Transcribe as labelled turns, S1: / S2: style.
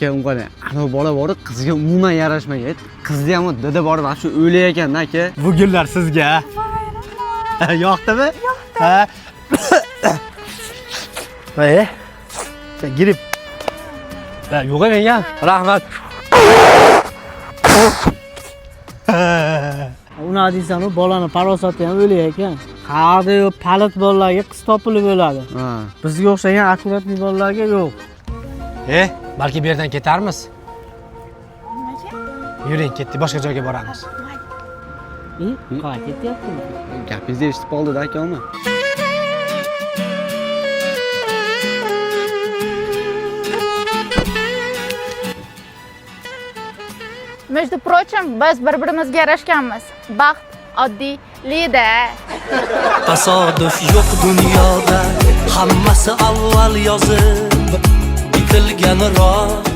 S1: Aka, unga qarang, anavi bola bor, qizga umuman yarashmagan. Qizni ham didi borib вообще o'ylayotganda, aka.
S2: Bu gullar sizga. Yoqdimi? Yoqdi. Ha. E? Sen girib. Ha, yo'q menga. Rahmat.
S3: Unaqa deysan, u bolani farosati ham o'lik ekan. Qayerda yo'q, palit bolalarga qiz topilib o'ladi.
S1: Ha.
S3: Bizga o'xshagan аккуратный bolalarga yo'q.
S2: E, balki bu yerdan ketarmiz.
S4: Nimaga?
S2: Yuring, ketdik, boshqa joyga boramiz.
S3: Qayerga ketyapti?
S1: Gapingizni eshitib qoldi-da, aka, uni.
S4: Между прочим, biz bir-birimizga yarashganmiz. Baxt oddiylikda.
S5: Tasodif yo'q dunyoda, hammasi avval yozib bitilgan rost.